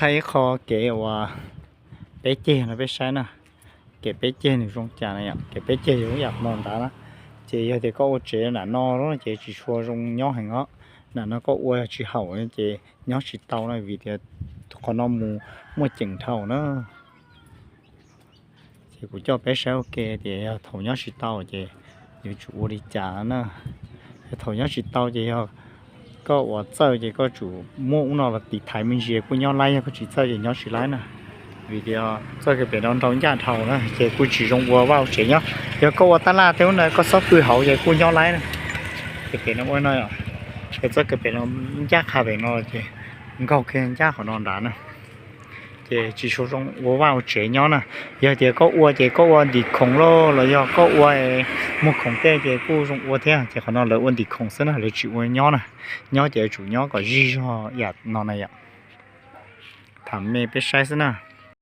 Thaij ib qho kev uas peb ceg no peb saib na. Kev peb ceg nws zoo cas na yom, kev peb ceg zoo yam no nrad na. Ces yog tias koj ua tsev nram no ces tsis tshua zoo nyob heev os. Nram no koj ua tsis haum ces nyob tsis tau na, vim tias qhov no mus muaj ceem dhau na. Ces kuv coj peb saib ua ke tias yog thaum nyob tsis tau ces yuav tsum ua li cas na. Yog thaum nyob tsis tau ces yog koj ua txawj ces koj tsum muab ub no los tiv thaiv me ntsis kuj nyob laib, yog koj tsis txawj ces nyob tsis laib na. Vim tias txoj kev pem no nrau ncaj dhau na ces kuj tsis zoo ua vaj ua tsev nyob. Yog koj ua tab laj tej ub na koj txhob pw hauv ces kuj nyob laib na. Kev pem no ua no, es txoj kev pem no ncaj qha pem no ces nkaug kiag ncaj qhov no nrad na. Ces tsis tshua zoo ua vaj ua tsev nyob na. Yog tias koj ua ces koj ua ntim khoom lauj los yog koj ua muag khoom tej ces kuj zoo ua thiab, ces qhov no lawv ua ntim khoom xwb na, lawv tsis ua nyob na. Nyob ces yuav tsum nyob kom zij zog yam no na yom. Tham me peb saib xwb na.